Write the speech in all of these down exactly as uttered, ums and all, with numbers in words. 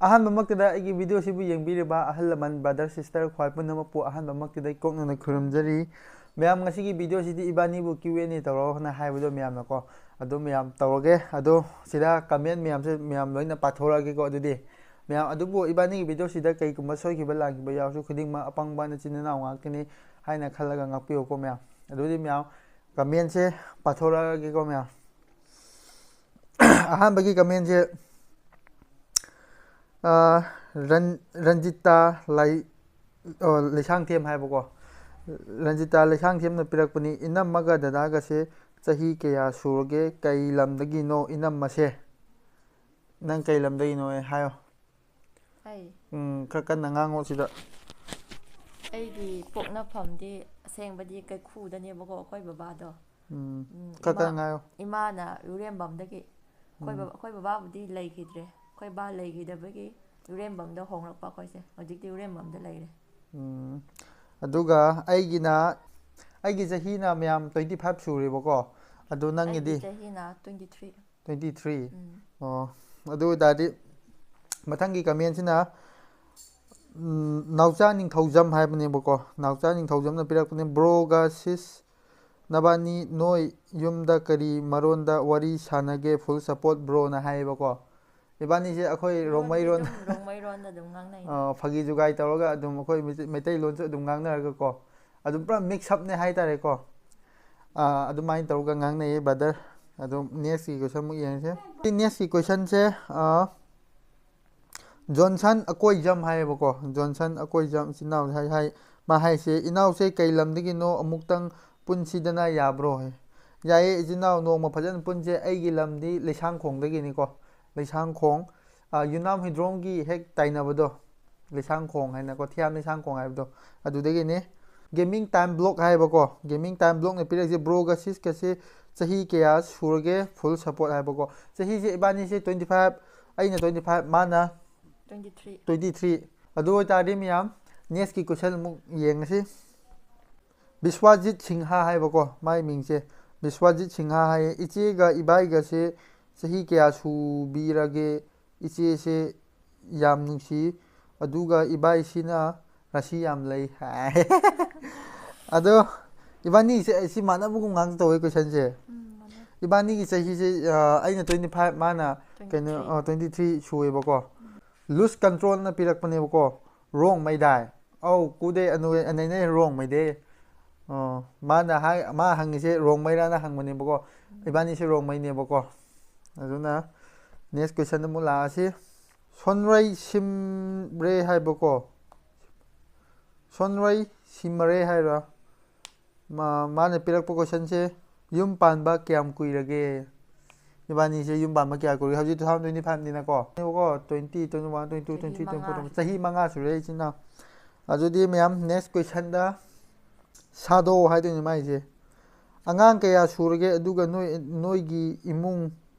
ꯑꯍꯥꯟꯕꯃꯛꯇꯗ ꯑꯩꯒꯤ ꯚꯤꯗꯤꯑꯣꯁꯤꯕꯨ ꯌꯦꯡꯕꯤꯔꯤꯕ ꯑꯍꯜ ꯂꯃꯟ, ꯕ꯭ꯔꯗꯔ, ꯁꯤꯁꯇꯔ, ꯈ꯭ꯋꯥꯏ ꯄꯨꯝꯅꯃꯛꯄꯨ ꯑꯍꯥꯟꯕꯃꯛꯇꯗ ꯏꯀꯣꯛꯅꯅ ꯈꯨꯔꯨꯝꯖꯔꯤ꯫ ꯃꯌꯥꯝ, ꯉꯁꯤꯒꯤ ꯚꯤꯗꯤꯑꯣꯁꯤꯗꯤ ꯏꯕꯥꯅꯤꯕꯨ Q and A ꯇꯧꯔꯛꯑꯣꯅ ꯍꯥꯏꯕꯗꯣ ꯃꯌꯥꯝꯅꯀꯣ꯫ ꯑꯗꯨ ꯃꯌꯥꯝ ꯇꯧꯔꯒꯦ꯫ ꯑꯗꯣ ꯁꯤꯗ ꯀꯃꯦꯟ ꯃꯌꯥꯝꯁꯦ ꯃꯌꯥꯝ ꯂꯣꯏꯅ ꯄꯥꯊꯣꯔꯛꯑꯒꯦꯀꯣ꯫ ꯑꯗꯨꯗꯤ ꯃꯌꯥꯝ, ꯑꯗꯨꯕꯨ ꯏꯕꯥꯅꯤꯒꯤ ꯚꯤꯗꯤꯑꯣꯁꯤꯗ ꯀꯩꯒꯨꯝꯕ ꯁꯣꯏꯈꯤꯕ ꯂꯥꯟꯈꯤꯕ ꯌꯥꯎꯔꯁꯨ, ꯈꯨꯗꯤꯡꯃꯛ ꯑꯄꯪꯕ ꯅꯆꯤꯟ ꯅꯅꯥꯎ ꯉꯥꯛꯇꯅꯤ ꯍꯥꯏꯅ ꯈꯜꯂꯒ ꯉꯥꯛꯄꯤꯌꯨꯀꯣ ꯃꯌꯥꯝ꯫ ꯑꯗꯨꯗꯤ ꯃꯌꯥꯝ, ꯀꯃꯦꯟꯁꯦ ꯄꯥꯊꯣꯔꯛꯑꯒꯦꯀꯣ ꯃꯌꯥꯝ꯫ ꯑꯍꯥꯟꯕꯒꯤ ꯀꯃꯦꯟꯁꯦ, ꯑ, ꯔꯟ-, ꯔꯟꯖꯤꯇꯥ ꯂꯥꯏ-, ꯑ, ꯂꯩꯁꯥꯡꯊꯦꯝ ꯍꯥꯏꯕꯀꯣ꯫ ꯔꯟꯖꯤꯇꯥ ꯂꯩꯁꯥꯡꯊꯦꯝꯅ ꯄꯤꯔꯛꯄꯅꯤ, "ꯏꯅꯝꯃꯒ ꯗꯗꯥꯒꯁꯦ ꯆꯍꯤ ꯀꯌꯥ ꯁꯨꯔꯒꯦ? ꯀꯩ ꯂꯝꯗꯒꯤꯅꯣ ꯏꯅꯝꯃꯁꯦ?" ꯅꯪ ꯀꯩ ꯂꯝꯗꯒꯤꯅꯣ ꯍꯥꯏꯌꯣ꯫ ꯑꯩ? ꯎꯝ, ꯈꯔ ꯀꯟꯅ ꯉꯥꯡꯉꯣ ꯁꯤꯗ꯫ ꯑꯩꯒꯤ ꯄꯣꯛꯅꯐꯝꯗꯤ ꯑꯁꯦꯡꯕꯗꯤ ꯀꯩꯈꯨꯗꯅꯦꯕꯀꯣ, ꯑꯩꯈꯣꯏ ꯕꯕꯥꯗꯣ꯫ ꯎꯝ, ꯎꯝ, ꯈꯔ ꯏꯃꯥ-, ꯀꯟꯅ ꯉꯥꯡꯉꯣ꯫ ꯏꯃꯥꯅ ꯎꯔꯦꯝꯕꯝꯗꯒꯤ꯫ ꯑꯩꯈꯣꯏ ꯎꯝ꯫ ꯕꯕꯥ-, ꯑꯩꯈꯣꯏ ꯕꯕꯥꯕꯨꯗꯤ ꯂꯩꯈꯤꯗ꯭ꯔꯦ꯫ ꯑꯩꯈꯣꯏ ꯕꯥ ꯂꯩꯈꯤꯗꯕꯒꯤ ꯎꯔꯦꯝꯕꯝꯗ ꯍꯣꯡꯂꯛꯄ ꯑꯩꯈꯣꯏꯁꯦ꯫ ꯍꯧꯖꯤꯛꯇꯤ ꯎꯔꯦꯝꯕꯝꯗ ꯂꯩꯔꯦ꯫ ꯎꯝ꯫ ꯑꯗꯨꯒ ꯑꯩꯒꯤꯅ, ꯑꯩꯒꯤ ꯆꯍꯤꯅ ꯃꯌꯥꯝ twenty five ꯁꯨꯔꯦꯕꯀꯣ꯫ ꯑꯗꯨ ꯅꯪꯒꯤꯗꯤ? ꯑꯩꯒꯤ ꯆꯍꯤꯅ twenty three꯫ Twenty three? ꯎꯝ꯫ ꯑꯣ, ꯑꯗꯨ ꯑꯣꯏ ꯇꯥꯔꯗꯤ ꯃꯊꯪꯒꯤ ꯀꯃꯦꯟꯁꯤꯅ, ꯎꯝ, ꯅꯥꯎꯆꯥ ꯅꯤꯡꯊꯧꯖꯝ ꯍꯥꯏꯕꯅꯦꯕꯀꯣ꯫ ꯅꯥꯎꯆꯥ ꯅꯤꯡꯊꯧꯖꯝꯅ ꯄꯤꯔꯛꯄꯅꯦ, "Broꯒ sis ꯅꯕꯥꯅꯤ ꯅꯣꯏ ꯌꯨꯝꯗ ꯀꯔꯤ ꯃꯔꯣꯟꯗ ꯋꯥꯔꯤ ꯁꯥꯟꯅꯒꯦ? Full support broꯅ" ꯍꯥꯏꯌꯦꯕꯀꯣ꯫ ꯏꯕꯥꯅꯤꯁꯦ ꯑꯩꯈꯣꯏ ꯂꯣꯟꯗꯤ ꯔꯣꯡꯃꯩꯔꯣꯟ ꯑꯗꯨꯝ ꯔꯣꯡꯃꯩꯔꯣꯟꯗ ꯑꯗꯨꯝ ꯉꯥꯡꯅꯩ꯫ ꯑ, ꯐꯥꯒꯤ ꯖꯨꯒꯥꯏ ꯇꯧꯔꯒ ꯑꯗꯨꯝ ꯑꯩꯈꯣꯏ ꯃꯩꯇꯩ-, ꯃꯩꯇꯩꯂꯣꯟꯁꯨ ꯑꯗꯨꯝ ꯉꯥꯡꯅꯔꯒꯀꯣ꯫ ꯑꯗꯨꯝ ꯄꯨꯔꯥ mix upꯅꯦ ꯍꯥꯏꯇꯥꯔꯦꯀꯣ꯫ ꯑ, ꯑꯗꯨꯃꯥꯏꯅ ꯇꯧꯔꯒ ꯉꯥꯡꯅꯩꯌꯦ, brother꯫ ꯑꯗꯨꯝ nextꯀꯤ question ꯑꯃꯨꯛ ꯌꯦꯡꯉꯁꯦ꯫ Nextꯀꯤ questionꯁꯦ, ꯑ, ꯖꯣꯟꯁꯟ ꯑꯀꯣꯏꯖꯝ ꯍꯥꯏꯌꯦꯕꯀꯣ꯫ ꯖꯣꯟꯁꯟ ꯑꯀꯣꯏꯖꯝ, ꯏꯆꯤꯟ ꯏꯅꯥꯎ ꯍꯥꯏ, ꯍꯥꯏ, ꯃꯥ ꯍꯥꯏꯁꯦ, "ꯏꯅꯥꯎꯁꯦ ꯀꯩ ꯂꯝꯗꯒꯤꯅꯣ? ꯑꯃꯨꯛꯇꯪ ꯄꯨꯟꯁꯤꯗꯅ ꯌꯥꯕ꯭ꯔꯣ?" ꯍꯥꯏ꯫ ꯌꯥꯏꯌꯦ, ꯏꯆꯤꯟ ꯏꯅꯥꯎ, ꯅꯣꯡꯃ ꯐꯖꯅ ꯄꯨꯟꯁꯦ꯫ ꯑꯩꯒꯤ ꯂꯝꯗꯤ ꯂꯩꯁꯥꯡꯈꯣꯡꯗꯒꯤꯅꯤꯀꯣ꯫ ꯂꯩꯁꯥꯡꯈꯣꯡ, ꯑ, ꯌꯨꯅꯥꯝ ꯍꯨꯏꯗ꯭ꯔꯣꯝꯒꯤ ꯍꯦꯛ ꯇꯥꯏꯅꯕꯗꯣ, ꯂꯩꯁꯥꯡꯈꯣꯡ ꯍꯥꯏꯅꯀꯣ, ꯊꯤꯌꯥꯝ ꯂꯩꯁꯥꯡꯈꯣꯡ ꯍꯥꯏꯕꯗꯣ, ꯑꯗꯨꯗꯒꯤꯅꯤ꯫ Gaming Time Blog ꯍꯥꯏꯕꯀꯣ, Gaming Time Blogꯅ ꯄꯤꯔꯛꯏꯁꯦ, "Broꯒ sisꯀꯁꯦ ꯆꯍꯤ ꯀꯌꯥ ꯁꯨꯔꯒꯦ?" Full support ꯍꯥꯏꯕꯀꯣ꯫ ꯆꯍꯤꯁꯦ ꯏꯕꯥꯅꯤꯁꯦ twenty five, ꯑꯩꯅ twenty five, ꯃꯥꯅ twenty three꯫ Twenty three꯫ ꯑꯗꯨ ꯑꯣꯏꯇꯥꯔꯗꯤ ꯃꯌꯥꯝ, nextꯀꯤ question ꯑꯃꯨꯛ ꯌꯦꯡꯉꯁꯤ꯫ ꯕꯤꯁ꯭ꯋꯥꯖꯤꯠ ꯁꯤꯡꯍ ꯍꯥꯏꯕꯀꯣ, ꯃꯥꯏ ꯃꯤꯡꯁꯦ ꯕꯤꯁ꯭ꯋꯥꯖꯤꯠ ꯁꯤꯡꯍ ꯍꯥꯏꯌꯦ꯫ "ꯏꯆꯦꯒ ꯏꯕꯥꯏꯒꯁꯦ ꯆꯍꯤ ꯀꯌꯥ ꯁꯨꯕꯤꯔꯒꯦ? ꯏꯆꯦꯁꯦ ꯌꯥꯝ ꯅꯨꯡꯁꯤ꯫ ꯑꯗꯨꯒ ꯏꯕꯥꯏꯁꯤꯅ ꯔꯥꯁꯤ ꯌꯥꯝ ꯂꯩ ꯍꯥꯏ꯫ ꯑꯗꯣ ꯏꯕꯥꯅꯤꯁꯦ ꯁꯤ ꯃꯥꯟꯅꯕꯒꯨꯝ ꯉꯥꯛꯇ ꯇꯧꯋꯦ ꯀꯣꯏꯁꯟꯁꯦ꯫ ꯏꯕꯥꯅꯤꯒꯤ ꯆꯍꯤꯁꯦ ꯑꯩꯅ ꯇ꯭ꯋꯦꯟꯇꯤ ꯐꯥꯏꯚ, ꯃꯥꯅ ꯀꯩꯅꯣ, ꯇ꯭ꯋꯦꯟꯇꯤ ꯊ꯭ꯔꯤ ꯁꯨꯑꯦꯕꯀꯣ꯫ ꯂꯨꯁ ꯀꯟꯇ꯭ꯔꯣꯜꯅ ꯄꯤꯔꯛꯄꯅꯦꯕꯀꯣ꯫ ꯔꯣꯡ ꯃꯩꯗꯥꯏ꯫ ꯑꯧ, ꯀꯨꯗꯦ ꯑꯅꯨ ꯑꯅꯩꯅꯦ ꯔꯣꯡ ꯃꯩꯗꯦ꯫ ꯑꯣ, ꯃꯥꯅ ꯍꯥꯏ, ꯃꯥ ꯍꯪꯉꯤꯁꯦ ꯔꯣꯡꯃꯩꯔꯥꯅ ꯍꯪꯕꯅꯦꯕꯀꯣ꯫ ꯏꯕꯥꯅꯤꯁꯦ ꯔꯣꯡꯃꯩꯅꯦꯕꯀꯣ꯫ ꯑꯗꯨꯅ next question ꯑꯃꯨꯛ ꯂꯥꯛꯑꯁꯤ꯫ ꯁꯣꯟꯔꯩ ꯁꯤꯝꯔꯦ ꯍꯥꯏꯕꯀꯣ꯫ ꯁꯣꯟꯔꯩ ꯁꯤꯃꯔꯦ ꯍꯥꯏꯔ꯫ ꯃꯥ-, ꯃꯥꯅ ꯄꯤꯔꯛꯄ ꯀꯣꯏꯁꯟꯁꯦ, ꯌꯨꯝ ꯄꯥꯟꯕ ꯀꯌꯥꯝ ꯀꯨꯏꯔꯒꯦ? ꯏꯕꯥꯅꯤꯁꯦ ꯌꯨꯝ ꯄꯥꯟꯕ ꯀꯌꯥ ꯀꯨꯏꯔꯒꯦ? ꯍꯧꯖꯤꯛ two thousand twenty five ꯅꯤꯅꯀꯣ꯫ ꯀꯣ, twenty, twenty one, twenty two, twenty three, twenty four, ꯆꯍꯤ ꯃꯉꯥ ꯁꯨꯔꯦ ꯏꯆꯤꯟ ꯏꯅꯥꯎ꯫ ꯑꯗꯨꯗꯤ ꯃꯌꯥꯝ next questionꯗ ꯁꯥꯗꯣ ꯍꯥꯏꯗꯣꯏꯅꯦ ꯃꯥꯏꯁꯦ꯫ ꯑꯉꯥꯡ ꯀꯌꯥ ꯁꯨꯔꯒꯦ? ꯑꯗꯨꯒ ꯅꯣꯏ, ꯅꯣꯏꯒꯤ ꯏꯃꯨꯡ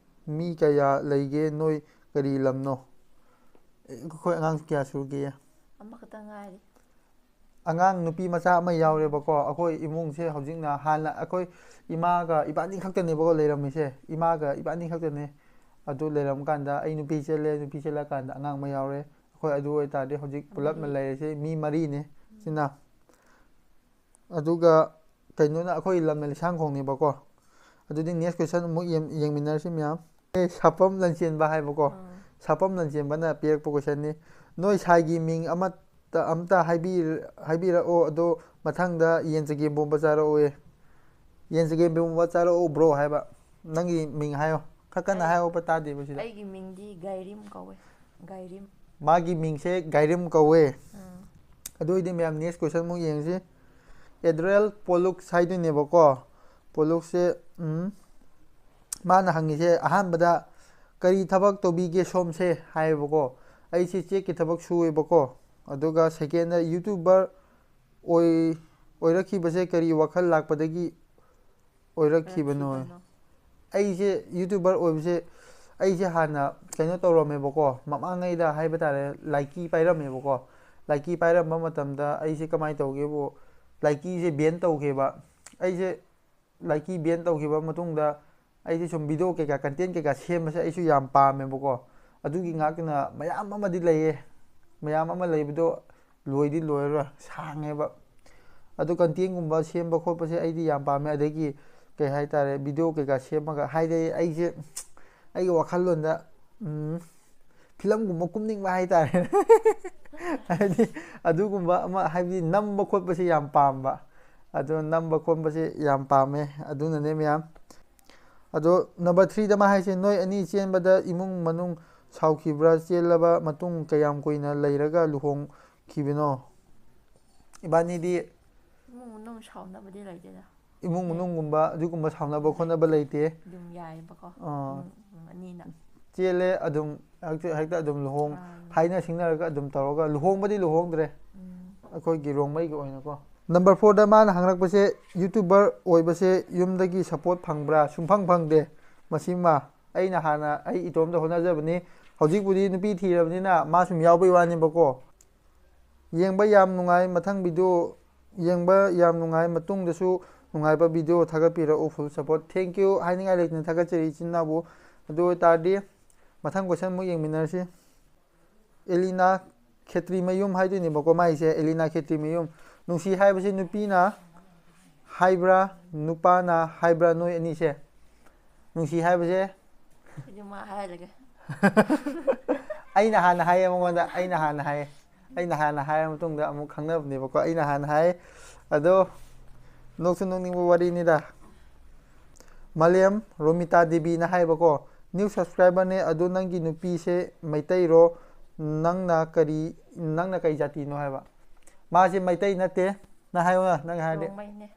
ꯃꯤ ꯀꯌꯥ ꯂꯩꯒꯦ? ꯅꯣꯏ ꯀꯔꯤ ꯂꯝꯅꯣ? ꯑꯩꯈꯣꯏ ꯑꯉꯥꯡ ꯀꯌꯥ ꯁꯨꯔꯒꯦ? ꯑꯃꯈꯛꯇ ꯉꯥꯏꯔꯤ꯫ ꯑꯉꯥꯡ ꯅꯨꯄꯤ ꯃꯆꯥ ꯑꯃ ꯌꯥꯎꯔꯦꯕꯀꯣ꯫ ꯑꯩꯈꯣꯏ ꯏꯃꯨꯡꯁꯦ ꯍꯧꯖꯤꯛꯅ, ꯍꯥꯟꯅ ꯑꯩꯈꯣꯏ ꯏꯃꯥꯒ ꯏꯕꯥꯅꯤ ꯈꯛꯇꯅꯦꯕꯀꯣ ꯂꯩꯔꯝꯃꯤꯁꯦ꯫ ꯏꯃꯥꯒ ꯏꯕꯥꯅꯤ ꯈꯛꯇꯅꯦ꯫ ꯑꯗꯨ ꯂꯩꯔꯝꯀꯥꯟꯗ ꯑꯩ ꯅꯨꯄꯤ ꯆꯦꯜꯂꯦ, ꯅꯨꯄꯤ ꯆꯦꯜꯂꯛꯀꯥꯟꯗ ꯑꯉꯥꯡ ꯑꯃ ꯌꯥꯎꯔꯦ꯫ ꯑꯩꯈꯣꯏ ꯑꯗꯨ ꯑꯣꯏꯇꯥꯔꯗꯤ ꯍꯧꯖꯤꯛ ꯄꯨꯂꯞꯅ ꯂꯩꯔꯤꯁꯦ ꯃꯤ ꯃꯔꯤꯅꯦ꯫ ꯁꯤꯅ ꯑꯗꯨꯒ ꯀꯩꯅꯣꯅ ꯑꯩꯈꯣꯏ ꯂꯝꯅ ꯂꯤꯁꯥꯡꯈꯣꯡꯅꯦꯕꯀꯣ꯫ ꯑꯗꯨꯗꯤ next question ꯑꯃꯨꯛ ꯌꯦꯡ-, ꯌꯦꯡꯃꯤꯟꯅꯔꯁꯤ ꯃꯌꯥꯝ꯫ ꯑꯦ, ꯁꯥꯄꯝ ꯂꯟꯆꯦꯟꯕ ꯍꯥꯏꯕꯀꯣ꯫ ꯁꯥꯄꯝ ꯂꯟꯆꯦꯟꯕꯅ ꯄꯤꯔꯛꯄ questionꯅꯤ꯫ ꯅꯣꯏ ꯁꯥꯏꯒꯤ ꯃꯤꯡ ꯑꯃꯠꯇ, ꯑꯝꯇ ꯍꯥꯏꯕꯤ-, ꯍꯥꯏꯕꯤꯔꯛꯑꯣ, ꯑꯗꯣ ꯃꯊꯪꯗ ꯌꯦꯟ ꯆꯒꯦꯝ ꯄꯣꯝꯕ ꯆꯥꯔꯛꯑꯣ꯫ ꯌꯦꯟ ꯆꯒꯦꯝ ꯄꯣꯝꯕ ꯆꯥꯔꯛꯑꯣ bro ꯍꯥꯏꯕ꯫ ꯅꯪꯒꯤ ꯃꯤꯡ ꯍꯥꯏꯌꯣ꯫ ꯈꯔ ꯀꯟꯅ ꯍꯥꯏꯌꯣ, ꯇꯥꯗꯦꯕ ꯁꯤꯗ꯫ ꯑꯩꯒꯤ ꯃꯤꯡꯗꯤ ꯒꯥꯏꯔꯤꯝ ꯀꯧꯋꯦ꯫ ꯒꯥꯏꯔꯤꯝ꯫ ꯃꯥꯒꯤ ꯃꯤꯡꯁꯦ ꯒꯥꯏꯔꯤꯝ ꯀꯧꯋꯦ꯫ ꯑꯗꯨ ꯑꯣꯏꯗꯤ ꯃꯌꯥꯝ next question ꯑꯃꯨꯛ ꯌꯦꯡꯁꯤ꯫ ꯑꯦꯗ꯭ꯔꯦꯜ ꯄꯣꯂꯨꯛꯁ ꯍꯥꯏꯗꯣꯏꯅꯦꯕꯀꯣ꯫ ꯄꯣꯂꯨꯛꯁꯦ, ꯎꯝ, ꯃꯥꯅ ꯍꯪꯉꯤꯁꯦ ꯑꯍꯥꯟꯕꯗ, "ꯀꯔꯤ ꯊꯕꯛ ꯇꯧꯕꯤꯒꯦ ꯁꯣꯝꯁꯦ?" ꯍꯥꯏꯌꯦꯕꯀꯣ꯫ "ꯑꯩꯁꯦ ꯆꯦꯛꯀꯤ ꯊꯕꯛ ꯁꯨꯑꯦꯕꯀꯣ꯫" ꯑꯗꯨꯒ secondꯗ, "YouTuber ꯑꯣꯏ-, ꯑꯣꯏꯔꯛꯈꯤꯕꯁꯦ ꯀꯔꯤ ꯋꯥꯈꯜ ꯂꯥꯛꯄꯗꯒꯤ ꯑꯣꯏꯔꯛꯈꯤꯕꯅꯣ?" ꯑꯩꯁꯦ YouTuber ꯑꯣꯏꯕꯁꯦ, ꯑꯩꯁꯦ ꯍꯥꯟꯅ ꯀꯩꯅꯣ ꯇꯧꯔꯝꯃꯦꯕꯀꯣ, ꯃꯃꯥꯡꯉꯩꯗ ꯍꯥꯏꯕ ꯇꯥꯔꯦ, ꯂꯥꯏꯀꯤ ꯄꯥꯏꯔꯝꯃꯦꯕꯀꯣ꯫ ꯂꯥꯏꯀꯤ ꯄꯥꯏꯔꯝꯕ ꯃꯇꯝꯗ ꯑꯩꯁꯦ ꯀꯃꯥꯏꯅ ꯇꯧꯒꯦꯕꯨ, ꯂꯥꯏꯀꯤꯁꯦ ban ꯇꯧꯈꯤꯕ꯫ ꯑꯩꯁꯦ ꯂꯥꯏꯀꯤ ban ꯇꯧꯈꯤꯕ ꯃꯇꯨꯡꯗ ꯑꯩꯁꯦ ꯁꯨꯝ video ꯀꯩꯀꯥ, content ꯀꯩꯀꯥ ꯁꯦꯝꯕꯁꯦ ꯑꯩꯁꯨ ꯌꯥꯝ ꯄꯥꯝꯃꯦꯕꯀꯣ꯫ ꯑꯗꯨꯒꯤ ꯉꯥꯛꯇꯅ ꯃꯌꯥꯝ ꯑꯃꯗꯤ ꯂꯩꯌꯦ꯫ ꯃꯌꯥꯝ ꯑꯃ ꯂꯩꯕꯗꯣ ꯂꯣꯏꯗꯤ ꯂꯣꯏꯔꯔꯣꯏ, ꯁꯥꯡꯉꯦꯕ꯫ ꯑꯗꯨ ꯀꯟꯇꯦꯟꯒꯨꯝꯕ ꯁꯦꯝꯕ ꯈꯣꯠꯄꯁꯦ ꯑꯩꯗꯤ ꯌꯥꯝ ꯄꯥꯝꯃꯦ꯫ ꯑꯗꯒꯤ ꯀꯩ ꯍꯥꯏꯇꯥꯔꯦ, ꯚꯤꯗꯤꯑꯣ ꯀꯩꯀꯥ ꯁꯦꯝꯃꯒ, ꯍꯥꯏꯗꯤ ꯑꯩꯁꯦ ꯑꯩꯒꯤ ꯋꯥꯈꯜꯂꯣꯟꯗ ꯐꯤꯂꯝꯒꯨꯝꯕ ꯀꯨꯝꯅꯤꯡꯕ ꯍꯥꯏꯇꯥꯔꯦ꯫ ꯍꯥꯏꯗꯤ ꯑꯗꯨꯒꯨꯝꯕ ꯑꯃ, ꯍꯥꯏꯕꯗꯤ ꯅꯝꯕ ꯈꯣꯠꯄꯁꯦ ꯌꯥꯝ ꯄꯥꯝꯕ꯫ ꯑꯗꯣ ꯅꯝꯕ ꯈꯣꯠꯄꯁꯦ ꯌꯥꯝ ꯄꯥꯝꯃꯦ, ꯑꯗꯨꯅꯅꯦ ꯃꯌꯥꯝ꯫ ꯑꯗꯣ ꯅꯝꯕꯔ ꯊ꯭ꯔꯤꯗ ꯃꯥ ꯍꯥꯏꯁꯦ, ꯅꯣꯏ ꯑꯅꯤ ꯆꯦꯟꯕꯗ ꯏꯃꯨꯡ ꯃꯅꯨꯡ ꯁꯥꯎꯈꯤꯕ꯭ꯔꯥ? ꯆꯦꯜꯂꯕ ꯃꯇꯨꯡ ꯀꯌꯥꯝ ꯀꯨꯏꯅ ꯂꯩꯔꯒ ꯂꯨꯍꯣꯡꯈꯤꯕꯅꯣ? ꯏꯕꯥꯅꯤꯗꯤ ꯏꯃꯨꯡ ꯃꯅꯨꯡ ꯁꯥꯎꯅꯕꯗꯤ ꯂꯩꯇꯦꯗ꯫ ꯏꯃꯨꯡ ꯃꯅꯨꯡꯒꯨꯝꯕ ꯑꯗꯨꯒꯨꯝꯕ ꯁꯥꯎꯅꯕ ꯈꯣꯠꯅꯕ ꯂꯩꯇꯦ꯫ ꯑꯗꯨꯝ ꯌꯥꯏꯑꯕꯀꯣ꯫ ꯑꯥ, ꯎꯝ, ꯎꯝ, ꯑꯅꯤꯅ꯫ ꯆꯦꯜꯂꯦ ꯑꯗꯨꯝ, ꯍꯦꯛꯇ ꯍꯦꯛꯇ ꯑꯗꯨꯝ ꯂꯨꯍꯣꯡ ꯑꯥ, ꯍꯥꯏꯅ ꯁꯤꯡꯅꯔꯒ ꯑꯗꯨꯝ ꯇꯧꯔꯒ, ꯂꯨꯍꯣꯡꯕꯗꯤ ꯂꯨꯍꯣꯡꯗ꯭ꯔꯦ꯫ ꯎꯝ, ꯑꯩꯈꯣꯏꯒꯤ ꯔꯣꯡꯃꯩꯒꯤ ꯑꯣꯏꯅꯀꯣ꯫ ꯅꯝꯕꯔ ꯐꯣꯔꯗ ꯃꯥꯅ ꯍꯪꯂꯛꯄꯁꯦ, ꯌꯨꯇ꯭ꯌꯨꯕꯔ ꯑꯣꯏꯕꯁꯦ ꯌꯨꯝꯗꯒꯤ ꯁꯞꯄꯣꯔꯠ ꯐꯪꯕ꯭ꯔꯥ? ꯁꯨꯡꯐꯪ ꯐꯪꯗꯦ꯫ ꯃꯁꯤꯃ ꯑꯩꯅ ꯍꯥꯟꯅ ꯑꯩ ꯏꯇꯣꯝꯇ ꯍꯣꯠꯅꯖꯕꯅꯤ꯫ ꯍꯧꯖꯤꯛꯄꯨꯗꯤ ꯅꯨꯄꯤ ꯊꯤꯔꯕꯅꯤꯅ ꯃꯥ ꯁꯨꯝ ꯌꯥꯎꯕꯩ ꯋꯥꯅꯦꯕꯀꯣ꯫ ꯌꯦꯡꯕ ꯌꯥꯝ ꯅꯨꯡꯉꯥꯏ꯫ ꯃꯊꯪ ꯚꯤꯗꯤꯑꯣ ꯌꯦꯡꯕ ꯌꯥꯝ ꯅꯨꯡꯉꯥꯏ꯫ ꯃꯇꯨꯡꯗꯁꯨ ꯅꯨꯡꯉꯥꯏꯕ video ꯊꯥꯒꯠꯄꯤꯔꯛꯎ꯫ Full support꯫ Thank you ꯍꯥꯏꯅꯤꯡꯉꯥꯏ ꯂꯩꯇꯅ ꯊꯥꯒꯠꯆꯔꯤ ꯏꯆꯤꯟ ꯏꯅꯥꯎꯕꯨ꯫ ꯑꯗꯨ ꯑꯣꯏꯇꯥꯔꯗꯤ ꯃꯊꯪ ꯀꯣꯏꯁꯟ ꯑꯃꯨꯛ ꯌꯦꯡꯃꯤꯟꯅꯔꯁꯤ꯫ ꯑꯦꯂꯤꯅꯥ ꯈꯦꯇ꯭ꯔꯤꯃꯌꯨꯝ ꯍꯥꯏꯗꯣꯏꯅꯦꯕꯀꯣ ꯃꯥꯏꯁꯦ, ꯑꯦꯂꯤꯅꯥ ꯈꯦꯇ꯭ꯔꯤꯃꯌꯨꯝ꯫ ꯅꯨꯡꯁꯤ ꯍꯥꯏꯕꯁꯤ ꯅꯨꯄꯤꯅ ꯍꯥꯏꯕ꯭ꯔꯥ, ꯅꯨꯄꯥꯅ ꯍꯥꯏꯕ꯭ꯔꯥ, ꯅꯣꯏ ꯑꯅꯤꯁꯦ? ꯅꯨꯡꯁꯤ ꯍꯥꯏꯕꯁꯦ ꯑꯩꯁꯨ ꯃꯥ ꯍꯥꯏꯔꯒꯦ꯫ ꯑꯩꯅ ꯍꯥꯟꯅ ꯍꯥꯏꯌꯦ ꯃꯉꯣꯟꯗ, ꯑꯩꯅ ꯍꯥꯟꯅ ꯍꯥꯏꯌꯦ꯫ ꯑꯩꯅ ꯍꯥꯟꯅ ꯍꯥꯏꯔ ꯃꯇꯨꯡꯗ ꯑꯃꯨꯛ ꯈꯪꯅꯕꯅꯦꯕꯀꯣ꯫ ꯑꯩꯅ ꯍꯥꯟꯅ ꯍꯥꯏ꯫ ꯑꯗꯣ ꯅꯣꯛꯁꯨ ꯅꯣꯛꯅꯤꯡꯕ ꯋꯥꯔꯤꯅꯤꯗ꯫ ꯃꯥꯂꯦꯝ ꯔꯣꯃꯤꯇꯥ ꯗꯦꯕꯤꯅ ꯍꯥꯏꯕꯀꯣ, ꯅ꯭ꯌꯨ ꯁꯕꯁꯀ꯭ꯔꯥꯏꯕꯔꯅꯦ꯫ ꯑꯗꯣ ꯅꯪꯒꯤ ꯅꯨꯄꯤꯁꯦ ꯃꯩꯇꯩꯔꯣ? ꯅꯪꯅ ꯀꯔꯤ, ꯅꯪꯅ ꯀꯩ ꯖꯥꯇꯤꯅꯣ ꯍꯥꯏꯕ? ꯃꯥꯁꯦ ꯃꯩꯇꯩ ꯅꯠꯇꯦ꯫ ꯅꯪ ꯍꯥꯏꯌꯣ, ꯅꯪ ꯍꯥꯏꯔꯗꯤ꯫ ꯔꯣꯡꯃꯩꯅꯦ꯫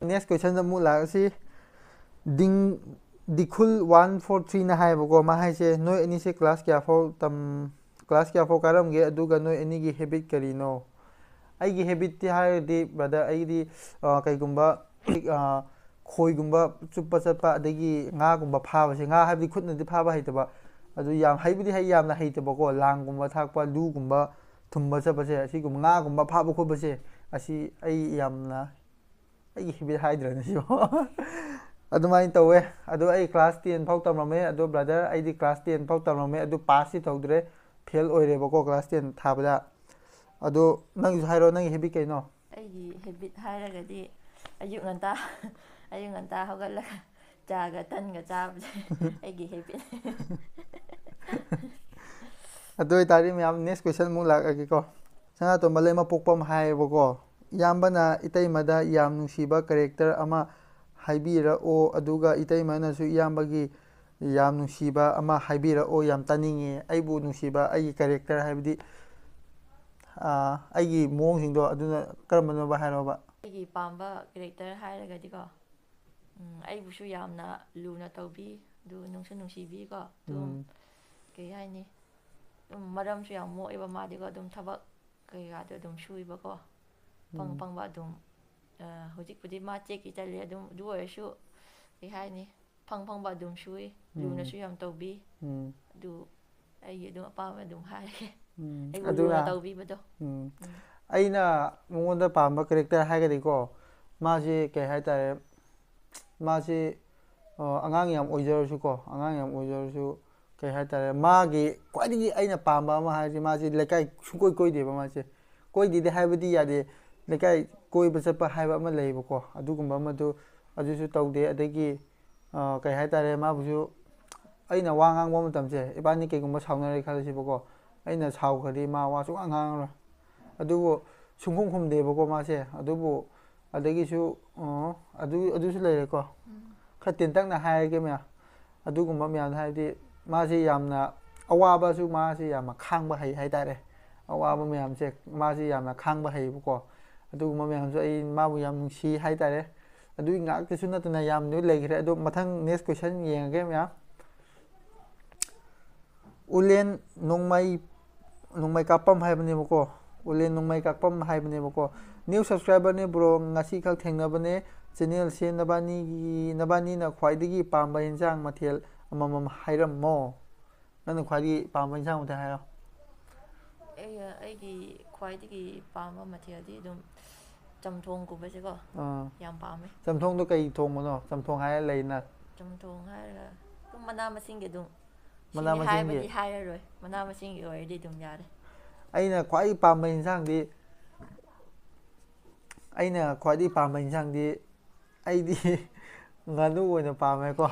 Next question ꯑꯃꯨꯛ ꯂꯥꯛꯑꯁꯤ꯫ ꯗꯤꯡ ꯗꯤꯈꯨꯜ ꯋꯥꯟ ꯐꯣꯔ ꯊ꯭ꯔꯤꯅ ꯍꯥꯏꯌꯦꯕꯀꯣ, ꯃꯥ ꯍꯥꯏꯁꯦ, ꯅꯣꯏ ꯑꯅꯤꯁꯦ ꯀ꯭ꯂꯥꯁ ꯀꯌꯥ ꯐꯥꯎ ꯇꯝ ꯀ꯭ꯂꯥꯁ ꯀꯌꯥ ꯐꯥꯎ ꯀꯥꯔꯝꯒꯦ? ꯑꯗꯨꯒ ꯅꯣꯏ ꯑꯅꯤꯒꯤ ꯍꯦꯕꯤꯠ ꯀꯔꯤꯅꯣ? ꯑꯩꯒꯤ ꯍꯦꯕꯤꯠꯇꯤ ꯍꯥꯏꯔꯗꯤ, ꯕ꯭ꯔꯗꯔ, ꯑꯩꯒꯤꯗꯤ, ꯑ, ꯀꯩꯒꯨꯝꯕ, ꯑ, ꯈꯣꯏꯒꯨꯝꯕ ꯆꯨꯞꯄ ꯆꯠꯄ, ꯑꯗꯒꯤ ꯉꯥꯒꯨꯝꯕ ꯐꯥꯕꯁꯦ, ꯉꯥ ꯍꯥꯏꯕꯗꯤ ꯈꯨꯠꯅꯗꯤ ꯐꯥꯕ ꯍꯩꯇꯕ, ꯑꯗꯨ ꯌꯥꯝ ꯍꯩꯕꯨꯗꯤ ꯍꯩ, ꯌꯥꯝꯅ ꯍꯩꯇꯕꯀꯣ, ꯂꯥꯡꯒꯨꯝꯕ ꯊꯥꯛꯄ, ꯂꯨꯒꯨꯝꯕ ꯊꯨꯝꯕ ꯆꯠꯄꯁꯦ, ꯑꯁꯤꯒꯨꯝꯕ ꯉꯥꯒꯨꯝꯕ ꯐꯥꯕ ꯈꯣꯠꯄꯁꯦ, ꯑꯁꯤ ꯑꯩ ꯌꯥꯝꯅ, ꯑꯩꯒꯤ ꯍꯦꯕꯤꯠ ꯍꯥꯏꯗ꯭ꯔꯅꯦ ꯁꯤꯕꯣ꯫ ꯑꯗꯨꯃꯥꯏꯅ ꯇꯧꯋꯦ꯫ ꯑꯗꯣ ꯑꯩ class ten ꯐꯥꯎ ꯇꯝꯂꯝꯃꯦ꯫ ꯑꯗꯣ brother, ꯑꯩꯗꯤ class ten ꯐꯥꯎ ꯇꯝꯂꯝꯃꯦ, ꯑꯗꯨ passꯇꯤ ꯇꯧꯗ꯭ꯔꯦ, fail ꯑꯣꯏꯔꯦꯕꯀꯣ class ten ꯊꯥꯕꯗ꯫ ꯑꯗꯣ ꯅꯪꯒꯤꯁꯨ ꯍꯥꯏꯔꯣ, ꯅꯪꯒꯤ habit ꯀꯩꯅꯣ? ꯑꯩꯒꯤ habit ꯍꯥꯏꯔꯒꯗꯤ ꯑꯌꯨꯛ ꯉꯟꯇꯥ ꯑꯌꯨꯛ ꯉꯟꯇꯥ ꯍꯧꯒꯠꯂꯒ ꯆꯥꯒ ꯇꯟꯒ ꯆꯥꯕꯁꯦ ꯑꯩꯒꯤ habit꯫ ꯑꯗꯨ ꯑꯣꯏꯇꯥꯔꯗꯤ ꯃꯌꯥꯝ, next question ꯑꯃꯨꯛ ꯂꯥꯛꯑꯒꯦꯀꯣ꯫ ꯁꯅꯥꯇꯣꯝꯕ ꯂꯩꯃꯄꯣꯛꯄꯝ ꯍꯥꯏꯌꯦꯕꯀꯣ, "ꯏꯌꯥꯝꯕꯅ ꯏꯇꯩꯃꯗ ꯌꯥꯝ ꯅꯨꯡꯁꯤꯕ character ꯑꯃ ꯍꯥꯏꯕꯤꯔꯛꯑꯣ, ꯑꯗꯨꯒ ꯏꯇꯩꯃꯅꯁꯨ ꯏꯌꯥꯝꯕꯒꯤ ꯌꯥꯝ ꯅꯨꯡꯁꯤꯕ ꯑꯃ ꯍꯥꯏꯕꯤꯔꯛꯑꯣ, ꯌꯥꯝ ꯇꯥꯅꯤꯡꯉꯦ꯫ ꯑꯩꯕꯨ ꯅꯨꯡꯁꯤꯕ ꯑꯩꯒꯤ character ꯍꯥꯏꯕꯗꯤ, ꯑꯥ, ꯑꯩꯒꯤ ꯃꯑꯣꯡꯁꯤꯡꯗꯣ ꯑꯗꯨꯅ ꯀꯔꯝꯕꯅꯣꯕ ꯍꯥꯏꯔꯣꯕ?" ꯑꯩꯒꯤ ꯄꯥꯝꯕ character ꯍꯥꯏꯔꯒꯗꯤꯀꯣ, ꯎꯝ, ꯑꯩꯕꯨꯁꯨ ꯌꯥꯝꯅ ꯂꯨꯅ ꯇꯧꯕꯤ, ꯑꯗꯨ ꯅꯨꯡꯁꯨ ꯅꯨꯡꯁꯤꯕꯤꯀꯣ꯫ ꯑꯗꯨꯝ ꯎꯝ, ꯀꯩ ꯍꯥꯏꯅꯤ, ꯑꯗꯨꯝ ꯃꯔꯝꯁꯨ ꯌꯥꯝ ꯃꯣꯛꯑꯦꯕ ꯃꯥꯗꯤꯀꯣ꯫ ꯑꯗꯨꯝ ꯊꯕꯛ ꯀꯩꯀꯥꯗꯣ ꯑꯗꯨꯝ ꯁꯨꯏꯕꯀꯣ, ꯄꯪ ꯎꯝ, ꯄꯪꯕ ꯑꯗꯨꯝ꯫ ꯑ, ꯍꯧꯖꯤꯛꯄꯨꯗꯤ ꯃꯥ ꯆꯦꯛꯀꯤ ꯆꯠꯂꯦ, ꯑꯗꯨꯝ ꯑꯗꯨ ꯑꯣꯏꯔꯁꯨ ꯀꯩ ꯍꯥꯏꯅꯤ, ꯐꯪ ꯐꯪꯕ ꯑꯗꯨꯝ ꯁꯨꯏ, ꯎꯝ, ꯂꯨꯅꯁꯨ ꯌꯥꯝ ꯇꯧꯕꯤ꯫ ꯎꯝ, ꯑꯗꯨ ꯑꯩꯒꯤ ꯑꯗꯨꯝ ꯑꯄꯥꯝꯕ ꯑꯗꯨꯝ ꯍꯥꯏꯔꯒꯦ꯫ ꯎꯝ, ꯑꯩꯕꯨ ꯑꯗꯨꯅ ꯂꯨꯅ ꯇꯧꯕꯤꯕꯗꯣ꯫ ꯎꯝ, ꯎꯝ꯫ ꯑꯩꯅ ꯃꯉꯣꯟꯗ ꯄꯥꯝꯕ character ꯍꯥꯏꯔꯒꯗꯤꯀꯣ, ꯃꯥꯁꯤ ꯀꯩ ꯍꯥꯏꯇꯥꯔꯦ, ꯃꯥꯁꯤ, ꯑ, ꯑꯉꯥꯡ ꯌꯥꯝ ꯑꯣꯏꯖꯔꯁꯨꯀꯣ, ꯑꯉꯥꯡ ꯌꯥꯝ ꯑꯣꯏꯖꯔꯁꯨ, ꯀꯩ ꯍꯥꯏꯇꯥꯔꯦ, ꯃꯥꯒꯤ ꯈ꯭ꯋꯥꯏꯗꯒꯤ ꯑꯩꯅ ꯄꯥꯝꯕ ꯑꯃ ꯍꯥꯏꯔꯗꯤ, ꯃꯥꯁꯤ ꯂꯩꯀꯥꯏ ꯁꯨꯡꯀꯣꯏ ꯀꯣꯏꯗꯦꯕ꯫ ꯃꯥꯁꯦ ꯀꯣꯏꯗꯦꯗꯤ ꯍꯥꯏꯕꯗꯤ ꯌꯥꯗꯦ, ꯂꯩꯀꯥꯏ ꯀꯣꯏꯕ ꯆꯠꯄ ꯍꯥꯏꯕ ꯑꯃ ꯂꯩꯌꯦꯕꯀꯣ, ꯑꯗꯨꯒꯨꯝꯕ ꯑꯃꯗꯨ ꯑꯗꯨꯁꯨ ꯇꯧꯗꯦ꯫ ꯑꯗꯒꯤ, ꯑ, ꯀꯩ ꯍꯥꯏꯇꯥꯔꯦ, ꯃꯥꯕꯨꯁꯨ ꯑꯩꯅ ꯋꯥ ꯉꯥꯡꯕ ꯃꯇꯝꯁꯦ, ꯏꯕꯥꯅꯤ ꯀꯩꯒꯨꯝꯕ ꯁꯥꯎꯅꯔꯦ ꯈꯜꯂꯁꯤꯕꯀꯣ, ꯑꯩꯅ ꯁꯥꯎꯈ꯭ꯔꯗꯤ ꯃꯥ ꯋꯥ ꯁꯨꯡꯉꯥꯡ ꯉꯥꯡꯉꯔꯣꯏ꯫ ꯑꯗꯨꯕꯨ ꯁꯨꯡꯈꯨꯝ ꯈꯨꯝꯗꯦꯕꯀꯣ ꯃꯥꯁꯦ꯫ ꯑꯗꯨꯕꯨ ꯑꯗꯒꯤꯁꯨ, ꯑ, ꯑꯗꯨ, ꯑꯗꯨꯁꯨ ꯂꯩꯔꯦꯀꯣ꯫ ꯎꯝ꯫ ꯈꯔ ꯇꯦꯟꯇꯛꯅ ꯍꯥꯏꯔꯒꯦ ꯃꯌꯥꯝ, ꯑꯗꯨꯒꯨꯝꯕ ꯃꯌꯥꯝꯗꯣ, ꯍꯥꯏꯕꯗꯤ ꯃꯥꯁꯦ ꯌꯥꯝꯅ ꯑꯋꯥꯕꯁꯨ ꯃꯥꯁꯦ ꯌꯥꯝꯅ ꯈꯥꯡꯕ ꯍꯩ ꯍꯥꯏꯇꯥꯔꯦ꯫ ꯑꯋꯥꯕ ꯃꯌꯥꯝꯁꯦ ꯃꯥꯁꯦ ꯌꯥꯝꯅ ꯈꯥꯡꯕ ꯍꯩꯌꯦꯕꯀꯣ꯫ ꯑꯗꯨꯒꯨꯝꯕ ꯃꯌꯥꯝꯁꯨ ꯑꯩ ꯃꯥꯕꯨ ꯌꯥꯝ ꯅꯨꯡꯁꯤ ꯍꯥꯏꯇꯥꯔꯦ꯫ ꯑꯗꯨꯒꯤ ꯉꯥꯛꯇꯁꯨ ꯅꯠꯇꯅ ꯌꯥꯝꯅ ꯂꯩꯈ꯭ꯔꯦ꯫ ꯑꯗꯣ ꯃꯊꯪ next question ꯌꯦꯡꯉꯒꯦ ꯃꯌꯥꯝ꯫ ꯎꯂꯦꯟ ꯅꯣꯡꯃꯩ, ꯅꯣꯡꯃꯩ ꯀꯥꯞꯄꯝ ꯍꯥꯏꯕꯅꯦꯕꯀꯣ꯫ ꯎꯂꯦꯟ ꯅꯣꯡꯃꯩ ꯀꯥꯞꯄꯝ ꯍꯥꯏꯕꯅꯦꯕꯀꯣ꯫ New subscriberꯅꯦ bro, ꯉꯁꯤꯈꯛ ꯊꯦꯡꯅꯕꯅꯦ꯫ Channelꯁꯦ ꯅꯕꯥꯅꯤꯒꯤ, ꯅꯕꯥꯅꯤꯅ ꯈ꯭ꯋꯥꯏꯗꯒꯤ ꯄꯥꯝꯕ ꯌꯦꯟꯁꯥꯡ ꯃꯊꯦꯜ ꯑꯃꯃꯝ ꯍꯥꯏꯔꯝꯃꯣ꯫ ꯅꯪꯅ ꯈ꯭ꯋꯥꯏꯗꯒꯤ ꯄꯥꯝꯕ ꯌꯦꯟꯁꯥꯡ ꯃꯊꯦꯜ ꯍꯥꯏꯔꯣ꯫ ꯑꯩ, ꯑꯩꯒꯤ ꯈ꯭ꯋꯥꯏꯗꯒꯤ ꯄꯥꯝꯕ ꯃꯊꯦꯜꯗꯤ ꯑꯗꯨꯝ ꯆꯝꯊꯣꯡꯒꯨꯝꯕꯁꯦꯀꯣ ꯑꯥ ꯌꯥꯝ ꯄꯥꯝꯃꯦ꯫ ꯆꯝꯊꯣꯡꯗꯣ ꯀꯩ ꯊꯣꯡꯕꯅꯣ? ꯆꯝꯊꯣꯡ ꯍꯥꯏꯔ ꯂꯩꯅ. ꯆꯝꯊꯣꯡ ꯍꯥꯏꯔꯒ ꯑꯗꯨꯝ ꯃꯅꯥ ꯃꯁꯤꯡꯒꯤ ꯑꯗꯨꯝ ꯃꯅꯥ ꯁꯤꯅꯤ ꯃꯁꯤꯡꯒꯤ? ꯍꯥꯏꯕꯗꯤ ꯍꯥꯏꯔꯔꯣꯏ꯫ ꯃꯅꯥ ꯃꯁꯤꯡꯒꯤ ꯑꯣꯏꯔꯗꯤ ꯑꯗꯨꯝ ꯌꯥꯔꯦ꯫ ꯑꯩꯅ ꯈ꯭ꯋꯥꯏ ꯄꯥꯝꯕ ꯏꯟꯁꯥꯡꯗꯤ ꯑꯩꯅ ꯈ꯭ꯋꯥꯏꯗꯒꯤ ꯄꯥꯝꯕ ꯏꯟꯁꯥꯡꯗꯤ ꯑꯩꯗꯤ ꯉꯥꯅꯨ ꯑꯣꯏꯅ ꯄꯥꯝꯃꯦꯀꯣ꯫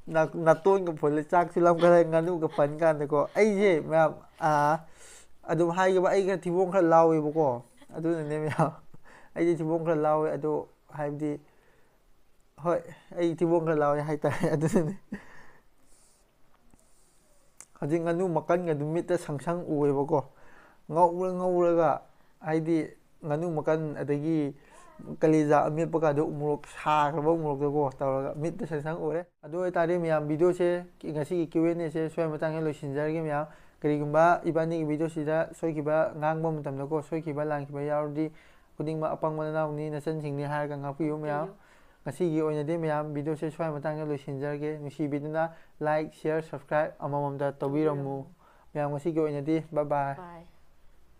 ꯅꯥ- ꯅꯥꯇꯣꯟꯒ ꯐꯨꯜꯂꯦ, ꯆꯥꯛꯁꯨ ꯂꯥꯝꯈꯠꯂꯦ ꯉꯥꯅꯨꯒ ꯄꯟ ꯀꯥꯟꯗꯀꯣ꯫ ꯑꯩꯁꯦ ꯃꯌꯥꯝ ꯑꯥ, ꯑꯗꯨꯝ ꯍꯥꯏꯈꯤꯕ, ꯑꯩ ꯈꯔ ꯊꯤꯕꯣꯡ ꯈꯔ ꯂꯥꯎꯋꯦꯕꯀꯣ꯫ ꯑꯗꯨꯅꯅꯦ ꯃꯌꯥꯝ, ꯑꯩꯗꯤ ꯊꯤꯕꯣꯡ ꯈꯔ ꯂꯥꯎꯋꯦ꯫ ꯑꯗꯣ ꯍꯥꯏꯕꯗꯤ, ꯍꯣꯏ, ꯑꯩ ꯊꯤꯕꯣꯡ ꯈꯔ ꯂꯥꯎꯋꯦ ꯍꯥꯏꯇꯥꯔꯦ꯫ ꯑꯗꯨꯅꯅꯦ ꯍꯧꯖꯤꯛ ꯉꯥꯅꯨ ꯃꯀꯟꯒꯗꯨ ꯃꯤꯠꯇ ꯁꯪ ꯁꯪ ꯎꯑꯦꯕꯀꯣ꯫ ꯉꯧꯔ ꯉꯧꯔꯒ, ꯍꯥꯏꯗꯤ ꯉꯥꯅꯨ ꯃꯀꯟ, ꯑꯗꯒꯤ ꯀꯂꯦꯖꯥ ꯑꯃꯦꯠꯄꯒꯗꯣ ꯎꯃꯣꯔꯣꯛ, ꯁꯥꯈ꯭ꯔꯕ ꯎꯃꯣꯔꯣꯛꯇꯀꯣ ꯇꯧꯔꯒ ꯃꯤꯠꯇ ꯁꯪ ꯁꯪ ꯎꯔꯦ꯫ ꯑꯗꯨ ꯑꯣꯏꯇꯥꯔꯗꯤ ꯃꯌꯥꯝ, ꯚꯤꯗꯤꯑꯣꯁꯦ, ꯉꯁꯤꯒꯤ Q and Aꯁꯦ ꯁ꯭ꯋꯥꯏ ꯃꯇꯥꯡꯗ ꯂꯣꯏꯁꯤꯟꯖꯔꯒꯦ ꯃꯌꯥꯝ꯫ ꯀꯔꯤꯒꯨꯝꯕ ꯏꯕꯥꯅꯤꯒꯤ ꯚꯤꯗꯤꯑꯣꯁꯤꯗ ꯁꯣꯏꯈꯤꯕ, ꯉꯥꯡꯕ ꯃꯇꯝꯗꯀꯣ ꯁꯣꯏꯈꯤꯕ ꯂꯥꯟꯈꯤꯕ ꯌꯥꯎꯔꯗꯤ, ꯈꯨꯗꯤꯡꯃꯛ ꯑꯄꯪꯕ ꯅꯅꯥꯎꯅꯤ, ꯅꯆꯟꯁꯤꯡꯅꯤ ꯍꯥꯏꯔꯒ ꯉꯥꯛꯄꯤꯌꯨ ꯃꯌꯥꯝ꯫ ꯉꯁꯤꯒꯤ ꯑꯣꯏꯅꯗꯤ ꯃꯌꯥꯝ, ꯚꯤꯗꯤꯑꯣꯁꯦ ꯁ꯭ꯋꯥꯏ ꯃꯇꯥꯡꯗ ꯂꯣꯏꯁꯤꯟꯖꯔꯒꯦ꯫ ꯅꯨꯡꯁꯤꯕꯤꯗꯨꯅ like, share, subscribe ꯑꯃꯃꯝꯇ ꯇꯧꯕꯤꯔꯝꯃꯨ꯫ ꯃꯌꯥꯝ, ꯉꯁꯤꯒꯤ ꯑꯣꯏꯅꯗꯤ bye bye꯫ Bye꯫